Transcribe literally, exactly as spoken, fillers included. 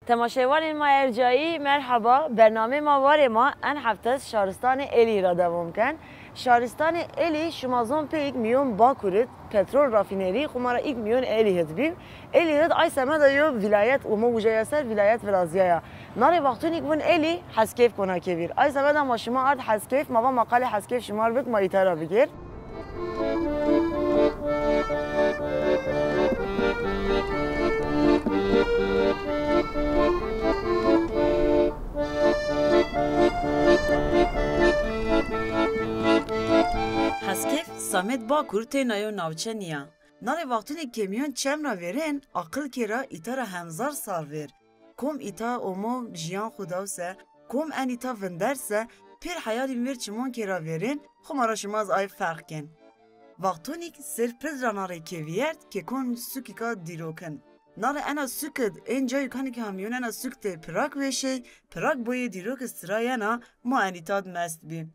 Temaşevanên ma ercayî, merheba. Bernameyê ma warê ma en heftes şaristanê Êlî ra dewam ken. Şaristanê Êlî, şima zon pêyik mîyon Bakur id, petrol rafînerî, xwu ma ra îk mîyon Êlî hid bî. Êlî hid ay semeda yo vîlayet, û ma uca ya ser vîlayet virazîyaya. Narê wextûnîk vûn Êlî, Heskêf kona kevîr. Ay semeda ma şima ard Heskêf, ma va ma qalê Heskêf şima r bik, ma îta ra bigêr. Heskêf, samet Bakur teyna yo navçe nîya. Narê wextûnê ke mîyon çem ra vêrên, aqil kê ra îta ra hemzar sar vêr. Kom îta omo jîyan xwu daw se, kom en îta vinder se, pêr heyalîn vêr çimon kê ra vêrên, xwu ma ra şima z ay ferq kên. Wextûnîk sêr pid ra narê kê vîyert ke kon sukîka dîrokin. Narê ena suk id ên cayû kanî ke ha mîyon ena suk de pirak vêşey, pirak boyê dîrok id sira yena, ma en îta d mest bî.